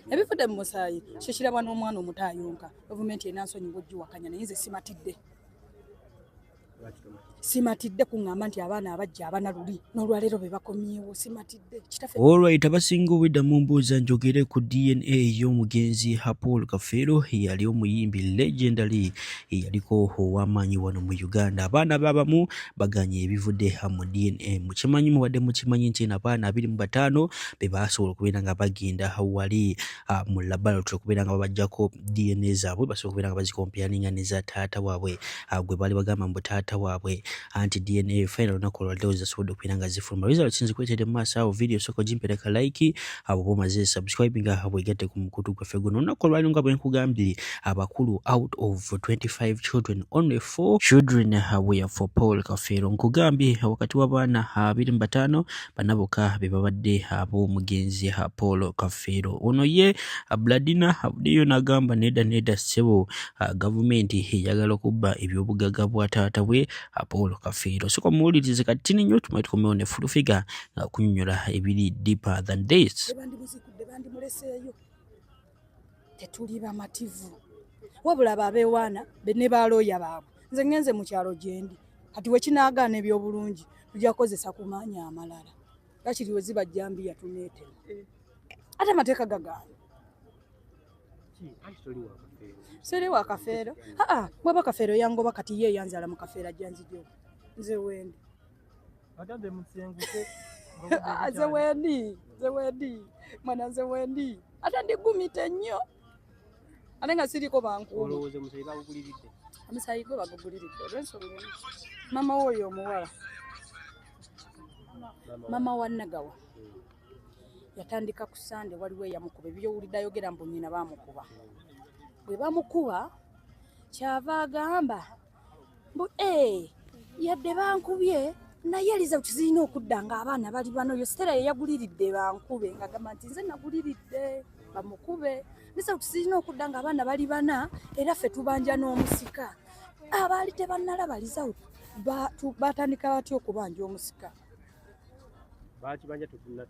Ebivudde mu musaayi kyekirabwa n'omwana omuto ayonka. Gavumenti enansonyiwa ogiwakanya, naye nze simatidde, simatidde kuŋŋamba nti abaana abajja abana luli n'olwaleero be bakomyewo. Simatidde kitaffe. Alright, abasinga obwedda mumbuuza njogere ku DNA y'omugenzi Paul Kafeero, eyali omuyimbi legendary, eyaliko ow'amaanyi wano mu Uganda. Abaana babamu baganye ebivudde mu DNA. Mukimanyi, mubadde mukimanyi nti eno abaana 25 be basobola okubeera nga bagenda wali mu laboratory okubeera nga babaggyako DNA zaabwe, basobola okubeera nga bazicomparinga neza taata waabwe gwe baali bagamba mbu taata waabwe, anti DNA final olunaku olwaliro zasobodde okubeera nga zifuluma. Results nzikuleetedde mu maaso awo. Video sooka ogimpereka like, abo oba omaze subscribe nga bwegatte ku mukutu gwaffe guno. Olunaku olwaliro nga bwe nkugambye, abakulu, out of 25 children, only 4 children were for Paul Kafeero. Nkugambye, wakati w'abaana 25, bana bokka be babadde ab'omugenzi Paul Kafeero. Ono ye Bladina avuddeyo n'agamba, "Nedda, nedda ssebo, gavumenti eyagala okubba ebyobugagga bwa taata bwe Paul Kafeero." Sooka muwulirize katini nnyo, tumale tukomewo ne full figure nga kunyonnyola ebiri deeper than this. Bandimuzikudde, bandimuleseeyo. Tetuli bamativu, wabula abo abeewaana be ne balooya baabwe. Nze ngenze mu kyalo gyendi. Kati wekinaagaana ebyobulungi, tujja kukozesa ku maanyi amalala. Gakiri we ziba jambiya tuneetema, ate amateeka gagaana. Siri wa Kafeero. Aa, bwaba Kafeero yangoba, kati ye yanzala mu Kafeero ajja nzijo. Nze wendi. Agambe musenguke. Ah, nze wendi, nze wendi mwana, nze wendi, ate ndigumite nnyo, ate nga siriko bankuuma. Olowooza omusayi baguguliridde? Omusaayi gwe baguguliridde olw'ensonga emu. Maama w'oyo omuwala, maama wa Nagawa, yatandika ku Sande. Waliwo eyamukuba ebyowulidde ayogera mbu nnyina baamukuba. Bwe bamukuba, kyava agamba mbu, "Ee, yadde bankubye, naye results zirina okudda nga abaana bali bano." Yo Stella yeyaguliridde bankube, ng'agamba nti nze naguliridde bamukube, results zirina okudda nga abaana bali bana, era ffe tubanja n'omusika. Abaali tebannalaba result batandika batya okubanja omusika? Bakibanja tezina.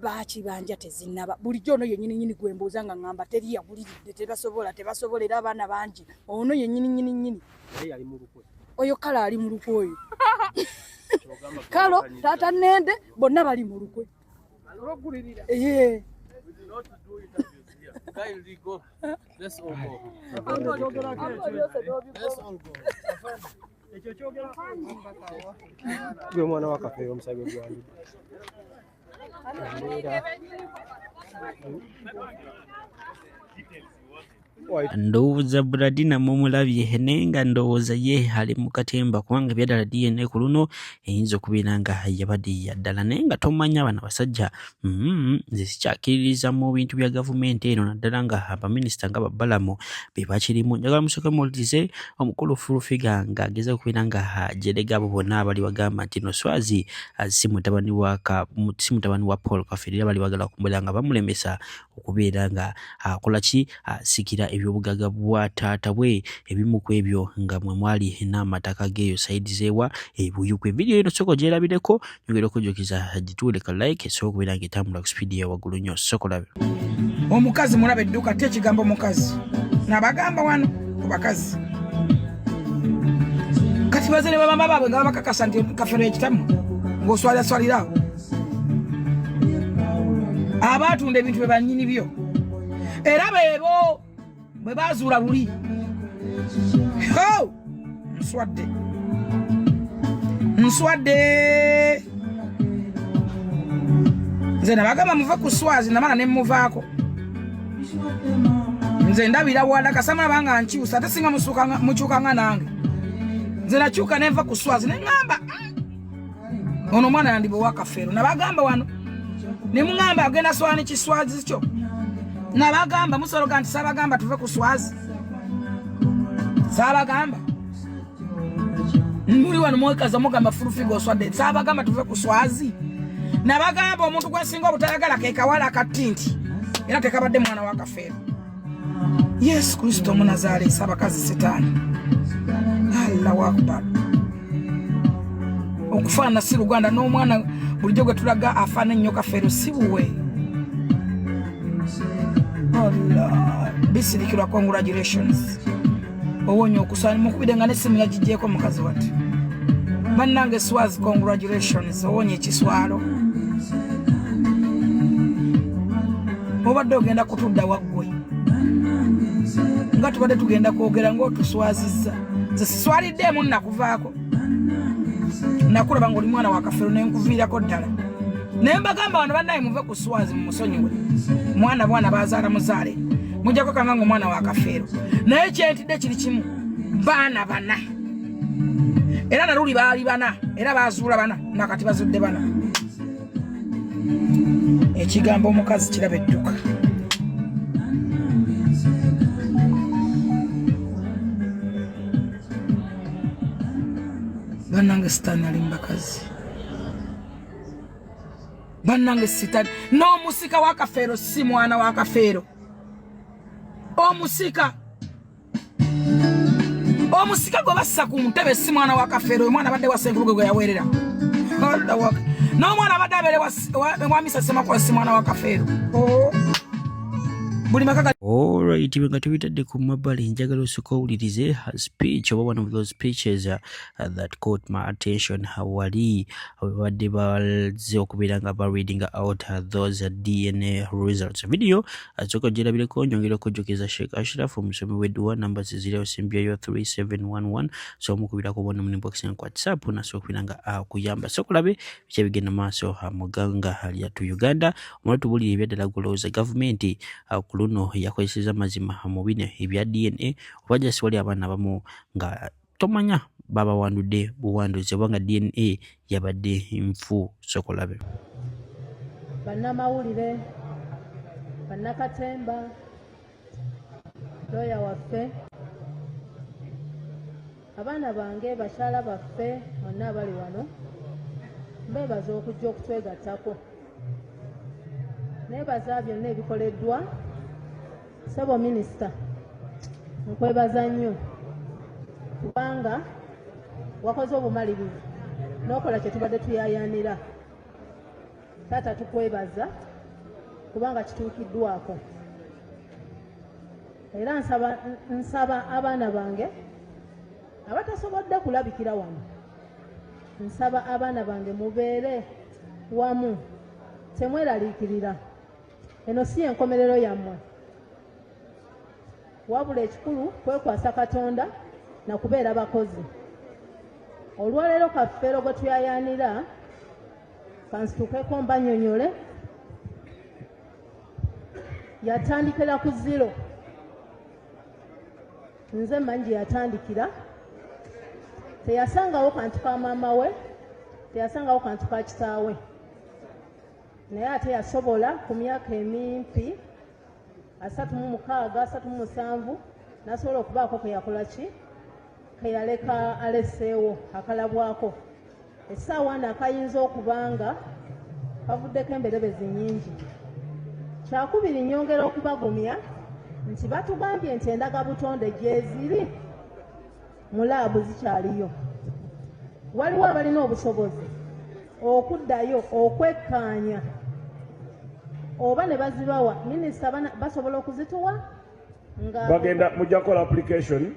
Bakibanja tezinnaba. Bulijjo ono yennyini nyini gwe mbuuza nga ŋŋamba teri yaguliridde, tebasobola, tebasobola, era abaana bangi. Ono yennyini nyini nyini. Naye yali mu lukwe. Oyo kale ali mu lukwe oyo. Kyogamba. Kalo taata nende bonna bali mu lukwe. Ee. Kindly go. Let's all go. Let's all go. Gwe mwana wa Kafeero, omusayi gwe gwandidde embeera. Ndowooza Bradina mumulabye, naye nga ndowooza ye ali mu katemba, kubanga ebyaddala DNA ku luno eyinza okubeera nga yabadde yaddala, naye nga tomanya bano abasajja. Nze sikyakiririza mu bintu bya gavumenti eno, naddala nga abaminisita nga babalamu be bakirimu. Njagala musooke muwulirize omukulu Full Figure ng'ageza okubeera nga ajerega abo bonna abali bagamba nti no Swazi si mutabani wa Paul Kafeero, era bali bagala kumbeera nga bamulemesa okubeera nga akola ki, asikira ebyobugagga bwa taata bwe, ebimu ku ebyo nga mwe mwali n'amataka g'eyo side z'ewa Ebuyukwe. Vidiyo eno sooka ogyerabireko, nyongera okujjukiza gituuleka like esobola okubeera nga etambula ku sipiidi ya waggulu nnyo. Sooka olabe. Omukazi mulaba edduka te ekigambo mukazi nabagamba wano ku bakazi. Kati bazere babama baabwe nga babakakasa nti Kafero ekitamu, ng'oswaliraswaliraawo abaatunda ebintu be bannyini byo, era beebo bwe bazuula luli. Ho! Nswadde, nswadde. Nze nabagamba muve ku Swazi, namala ne muvaako. Nze ndabira wala kasama banga nkyusa, ate singa mukyukanga nange. Nze nakyuka nenva ku Swazi neŋŋamba, ono omwana yandiba owa Kafeero." Nabagamba wano ne muŋŋamba agenda swani kiswazi kyo. Nabagamba musologa nti sabagamba tuve ku Swazi, saabagamba. Muli wano mwekaza mugamba, "Full Figure oswadde." Saabagamba tuve ku Swazi? Nabagamba omuntu gwensinga obutayagala ke kawala akattinti, era tekabadde mwana wa Kafeero. Yesu Kristo Omunazaalesi, abakazi sitaani. Allahu akbar! Okufaanana si Luganda n'omwana bulijjo gwe tulaga afaana ennyo Kafeero si buwe. Allah, bisirikirwa. Congratulations, owonye okuswala. Mukubire nga nesimu yagigyeko mukazi wati. Bannange Swazi, congratulations, owonye ekiswalo. Obadde ogenda kutudda waggwe nga tubadde tugenda kwogera ngaotuswazizza. Nze siswaliddeemu, nakuvaako, nakulaba ngaoli mwana wa Kafeero nenkuviirako ddala. Naye mbagamba wano, bannaye, muve ku Swazi, mumusonyiwe. Mwana bwana bazaala muzaale, mujjako kanga nga omwana wa Kafeero. Naye kyentidde kiri kimu, baana bana, era naluli baali bana, era bazuula bana, nakati bazudde bana. Ekigambo omukazi kiraba edduka. Bannange, sitaani ali mu bakazi. Bannange, sitaani n'omusika wa Kafeero si mwana wa Kafeero. Omusika gwe bassa ku ntebe si mwana wa Kafeero. Oyo mwana abadde wa Senkubuge gwe yaweerera, n'omwana abadde abeere wa Misa Semakuba si mwana wa Kafeero. Oh. Buli maka. Alright, nga tubitadde ku mabbali, njagala osooka owulirize speech oba one of those speeches that caught my attention. Wali babadde bazze okubeera nga ba reading out those DNA results video. Sooka ogirabireko. Nyongera okujjukiza Sheikh Ashraf, omusomi w'edduwa, namba zizirayo sembyayo 3711, so omukubirako bona mu inbox ku WhatsApp, nasobola okubeera nga akuyamba. So kulabe biki ebigenda maaso mu ggwanga lyattu Uganda. Omala tubulire ebyaddala, golowooza gavumenti ku luno yakozeseza mazima mu bino ebya DNA, oba just wali abaana abamu nga tomanya babawandudde buwanduzi, oba nga DNA yabadde nfu? Sokolabe. Bannamawulire, bannakatemba, looya waffe, abaana bange, bakyala baffe mwenna abali wano, mbeebaza okujja okutwegattako. Neebaza byonna ebikoleddwa. Ssebo minisita, nkwebaza nnyo kubanga wakoze obumalirivu n'okola kye tubadde tuyayaanira. Taata, tukwebaza kubanga kituukiddwako. Era nsaba abaana bange abatasobodde kulabikira wano, nsaba abaana bange mubeere wamu, temweraliikirira. Eno si enkomerero yammwe, wabula ekikulu kwekwasa Katonda na kubeera bakozi. Olwaleero Kafeero gwe tuyayaanira, kansitukeko mbanyonyole, yatandikira ku zero. Nze mmanyi gye yatandikira. Teyasangawo kantu ka maama we, teyasangawo kantu ka kitaawe, naye ate yasobola ku myaka emimpi 36, 37, n'asobola okubaako ke yakola ki, ke yaleka aleseewo akalabwako essaawa ano, akayinza okuba nga kavuddeko emberebezi nnyingi. Kyakubiri, nyongera okubagumya nti batugambye nti endagabutonde gyeziri mu lab, zikyaliyo. Waliwo abalina obusobozi okuddayo okwekkaanya oba ne bazibawa. Minisita, basobola okuzituwa nga Bagenda, mujja kukola application.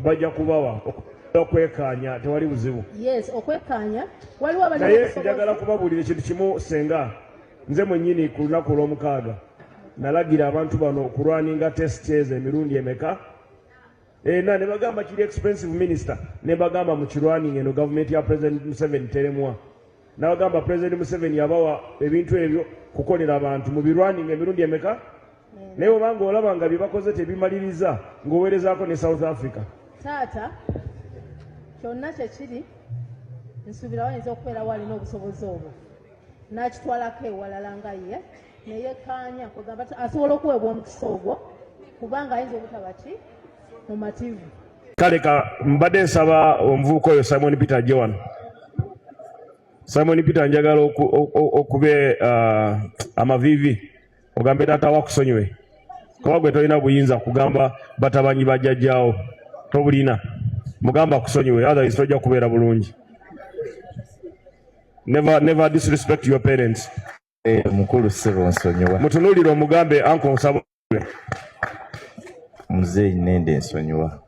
Bajja kubawa okwekaanya, tewali buzibu. Yes, okwekkaanya, waliwo abalina Naye obusobozi. njagala kubabuulira ekintu kimu. Senga nze mwennyini ku lunaku olwomukaaga nalagira abantu bano okulwaninga test ezo emirundi emeka? Ena. Ne bagamba kiri expensive, minister. Ne bagamba mukirwaninga, eno gavumenti ya President Museveni teremwa. Nabagamba President Museveni yabawa ebintu ebyo kukolera abantu, mubirwaninga emirundi emeka? Naye obanga olaba nga bye bakoze tebimaliriza, ng'oweerezaako ne South Africa. Taata, kyonna kyekiri, nsuubira wayinza okubeerawo alina obusobozi obwo n'akitwalako ewalala nga ye neyekkaanya, kwegamba asobola okuweebwa omukisa ogwo, kubanga ayinza obutaba ki mumativu. Kale ka mbadde nsaba omuvubuka oyo Simon Peter ajje wano. Simon Peter, njagala okube amaviivi, ogambe taata wakusonyiwe, kuba gwe tolina buyinza kugamba batabanyi bajjajjaawo, tobulina. Mugamba akusonyiwe, otherwise tojja kubeera bulungi. Never, never disrespect your parents. Eh, mukulu ssebo, nsonyiwa. Mutunuulire omugambe, "Uncle, nsaba." Muzeeyi Nende nsonyiwa.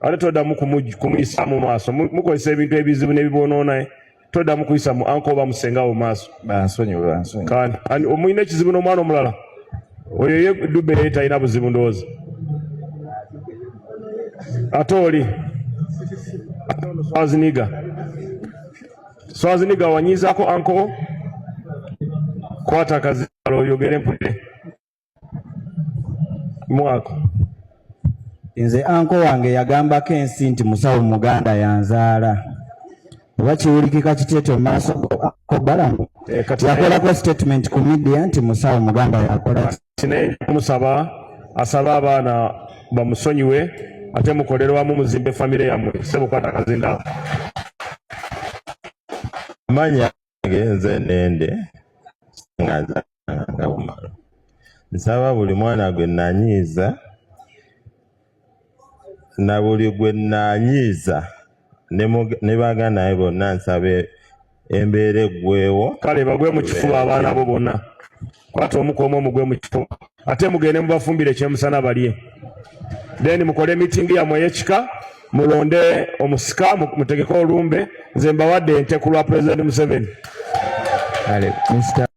Ate toddamu kumuyisa mu maaso. Mukozesa ebintu ebizibu n'ebibonoona. Toddamu kuyisa mu anko oba musenga mu maaso. Bansonyiwe, bansonyiwe. Kale omulina ekizibu n'omwana omulala oyo ye Dube ye talina buzibu ndowooza. Ate oli ate ono Swaziniga, Swaziniga wanyiizaako anko? Kwata akazindaalo oyogere mpulire mwako. Nze anko wange yagambako ensi nti musawo muganda yanzaala. Oba kiwulikika kitya mu maaso go, Uncle Balamu? Kati Yakolako statement ku media nti musawo muganda yakola. Naye kumusaba asabe abaana bamusonyiwe, ate mukolere wamu muzimbe famire yammwe. Sebo, kwata akazindaalo. Amannya gange nze Nende nga nze nga Bumalo. Nsaba buli mwana gwe nanyiiza na buli gwe nanyiiza ne baganda be bonna, nsaba embeera eggweewo. Kale bagwe mu kifuba abaana bo bonna. Kwata omu ku omu omugwe mu kifuba, ate mugende mubafumbire ekyemisana balye, then mukole meeting yammwe ey'ekika, mulonde omusika, mutegeke olumbe. Nze mbawadde ente ku lwa President Museveni. Kale, Mr.